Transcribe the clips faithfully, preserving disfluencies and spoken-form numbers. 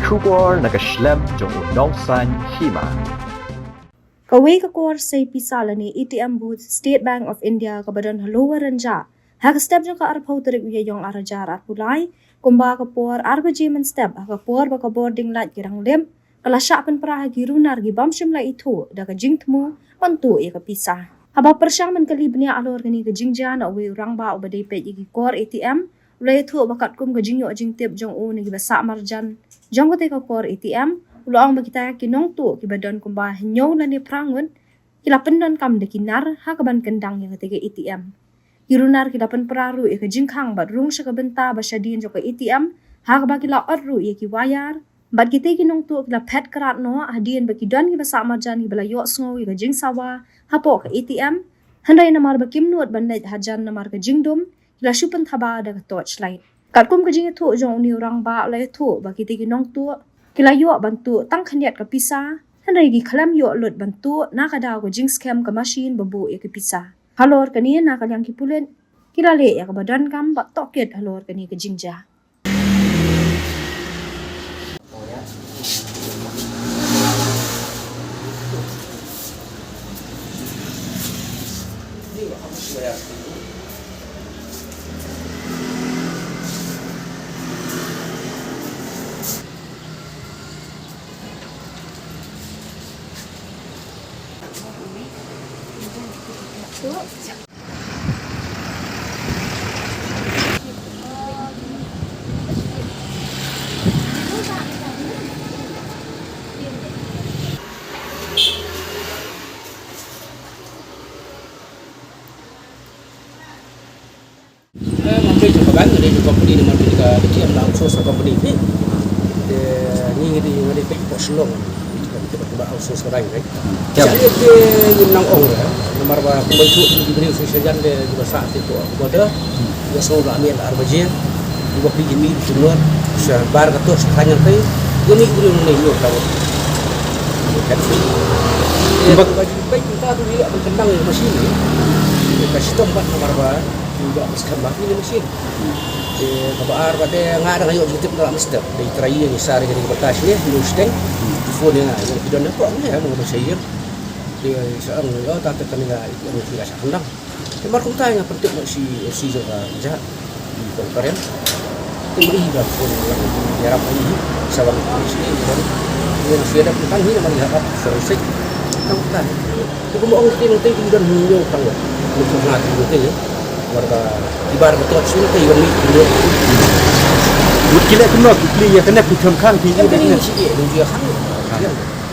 Khubor na ka shlem jong u nongsan hima. Kawei ka kor sei pisa lane A T M booth State Bank of India kaba don ha Lower Ranjah, ha ka step jong ka arphew tarik u Ïaïong ar hajar arphew lai, kumba ka por ar baje mynstep, ha ka por ba ka bording light ki rang lip, ka la shah pynpra ha ki runar ki bym shym la ithuh da ka jingthmu ban tuh ïa ka pisa. Haba pyrshang ban kylli bniah halor kane ka jingjia na uwei u rangbah uba dei peit ïa ki kor A T M, u la ïathuh ba katkum ka jingïoh jingtip jong u na kiba sah marjan jong katei ka kor A T M, u la ong ba kita ki nongtuh kiba don kumba hynñiew lane phra ngut ki la pyndonkam da ki nar ha kaban kyndang ïa katei ka A T M. Ki runar ki la pynpra ruh ïa ka jingkhang bad rung sha ka bynta ba shadien jong ka A T M, ha kaba ki la ot ruh ïa ki wire, bad kitei ki nongtuh ki la phet krad noh hadien ba ki don kiba sah marjan kiba la ïohsngew ïa ka jingsawa hapoh ka A T M, hynrei namar ba kim nud ban leit hajan namar ka jingdum, ki la shu pynthaba da ka torchlight. Katkum ka jingïathuh jong une u rangbah, u la ïathuh ba kitei ki nongtuh ki la ïoh ban tuh tang khyndiat ka pisa, hynrei ki khlem ïoh lut ban tuh na ka daw ka jingskhem ka machine ba buh ïa ka pisa. Halor kane, na ka liang ki pulit ki la leh ïa kaba donkam bad tohkit halor kane ka jingjia. Eh, nga phi jong ka bank, nga dei jong company namar phi ka, ka T M la outsource ka company phi. Te ngi ngi dei, nga dei phi pok Shillong. Ka company ba outsource ka bank, right? Yep. Jadi te ngim nang ong, eh, namar ba kumba ïathuh ki briew shisha jan de, ki ba sah te to border. Ïa sngewbha mih ar baje. Ki ba phi ki mih ki mut sha bar ka to sha kha ñiang te. Ïa mih briew ne ïa ka. Kan phi. Ïa ba phi ta tu ïa ka kyndang ïa machine ne. Ka shitom pat namar ba Nga ba skhem ba kine machine. Te kaba ar ba te nga dang ïoh jingtip na la mynstep. Dei trai ïa ngi sar ïa ngi ba ta shine, ngi sdang. Phone ïa nga, ïa ki don na pok ne, mo ba shayir. Te sa ang ïoh ta te kane nga ïoh ngi la sha khandang. Te mar kumta nga pyntip na shi, shi jong ka ja. Ko karen. Te ma i ba phone ïa nga, ïa rap i. Sa ba ngi shi, ïa nga. Ïa nga shi da kumta ngi na ma ngi hap, forensic. Kumta. Te kumba ong te nangta te i don hynñiew tang. Ngi shu nga te nangta te. Warga ibar ba tot shu te i don mih hynñiew. Mut ki leh kumno ki plie ïa kane ki kham khang ki. Ïa kane shi ïa ngi khang.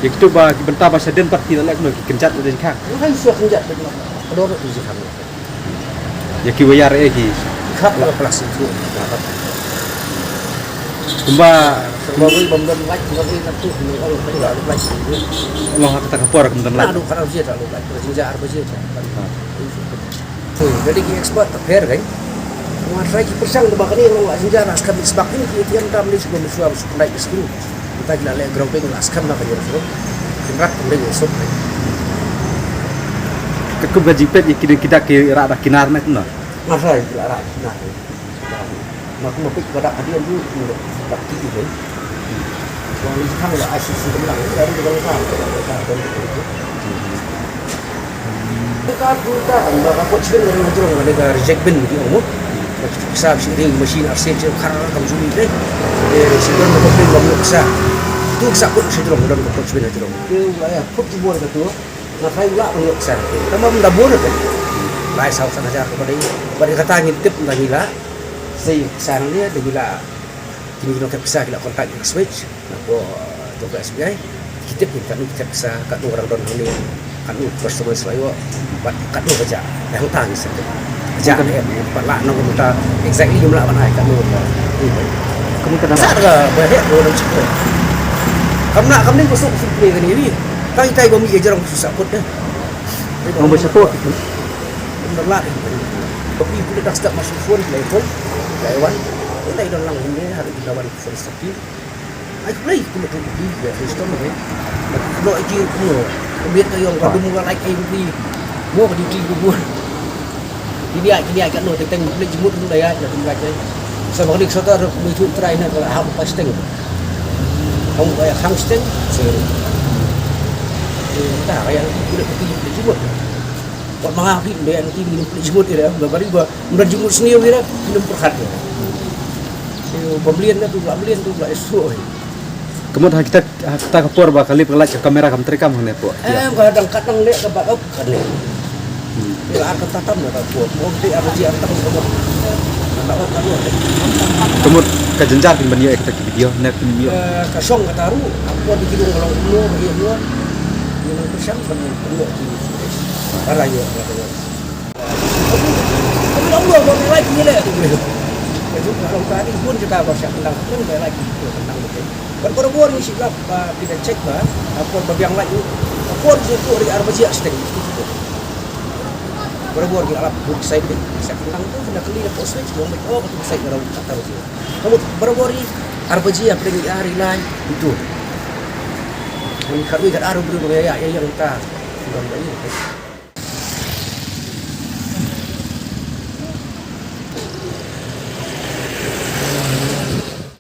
Ïa kitu ba ki bynta ba sha dien pat ki leh kumno ki kynjat ïa dien khang. Ngi khang shu kynjat ba ki. Ka dor ïa ki khang. Ïa ki wire eh ki. Khap la plastik tu. Kumba. Kumba bam don light, kumba bam don light, kumba bam don light. Long ha kata ka por kumba don light. Adu kata light, light. Jingjia ar baje. Jadi ki expert ta pher kan. Nga try ki pyrshang da ba kane long la jingjia na skam isbak ni ki A T M tam ni shu bam shu bam shu kandai ki skru. Kita ki la leh grounding la skam na ka jong shu. Ki rak kandai shu. Ka kumba jingpet ïa ki dei ki dak ki rak dak kinar na kumno. Nga try ki la rak kinar. Ma kumba peit ba dak hadien tu, dak ti tu. Wan li khang la I C C kemlang, dari tu kalau khang. Ka tu ta, ba ka pot chicken dari jrong, dari ka reject bin di ong. Sa si ring machine arsen chicken khar kam juli deh. Eh, si don ko pin ba mu sa. Tu sa pot si jrong, don ko pot chicken jrong. Ke la ya, pot jubor ka tu. Nga khai u lah ban ïoh ksan. Tang ba mynta bun ruh. Lai saw san hajar ka ba dei. Ba dei kata ngi tip mynta ngi lah. Sei ksan ne dei ngi lah. Kine ki nongthep pisa ki lah contact ïa ka Switch. Nangko jong ka S B I. Ki tip ngi katno ki thep pisa, katno ka dang don hangne. Katno customer shu ïoh. Bad katno ka jah. Hangta ngi sa tip. Jah ne em, pat lah nang kumta exactly ngim lah ban ai katno ka. Kumta sa ka ba heh ko dang check. Kam lah kam ning ko suk suk ne kane wi. Tang itai ba mi ïa jrong shu sa kut deh. Ngam ba sha pok. Ngam ba lad. Ba phi phi dak step ma shu phone, lai phone, lai wan. Itai don lang ne, hari kita wan phone stop phi. Ai, play, kumno tu, kumno tu, ya, first time, eh. Kumno, ai, ki, kumno. Biar ka ïong, ka dum, ka like, ai, kumno. Mo, ka duty, kumno. Kini ai, kini ai, ka no, teng, teng, play, jemut, kumno, ya, ka dum, like, eh. Sa, ba, kini, sa, ta, kumno, tu, try, na, ka, ha, pa, steng. Hong ba ïa khang sting. So, eh, ta ïa kulit putih putih jingmut. Wat ma nga phi ba ïa nanti minum putih jingmut ira ba bari ba mran jingmut sniew ira minum perhat ira. So, pemlian na tu ba mlian tu ba isu. Kamut ha kita ha kita ka por ba ka lip ka light ka kamera kam trikam hangne po. Em ka dang kat dang leh ka ba up kane. Hmm. Ila ar ka tatam na ka por. Mo ti ar ji ar tam ka por. Na ka por. Kamut ka jynjar kin ban ïoh ïa kita ki video ne kin ïoh. Eh, ka shong ka taru. Ka por di kidung ka long kumno ka ïoh ïoh. Ïoh nang pyrshang ban ïoh ki. Ara ïoh ka ïoh. Kami long dua buat lain ni leh tu. Kami long tadi pun kita baru siap tentang pun lain tu tentang betul. Kan baru-baru ni silap ba kita check ba, apa ba biang lagi. Apa tu tu hari arba jia setengah. Baru-baru ni alap pun side ni. Siap tentang tu kena kali apa switch mau mai oh tu side kalau tak tahu dia. Kamu baru-baru ni arba jia apa ni hari lain itu. Kami kami kat aru beri ya ya yang ta. Sudah baik.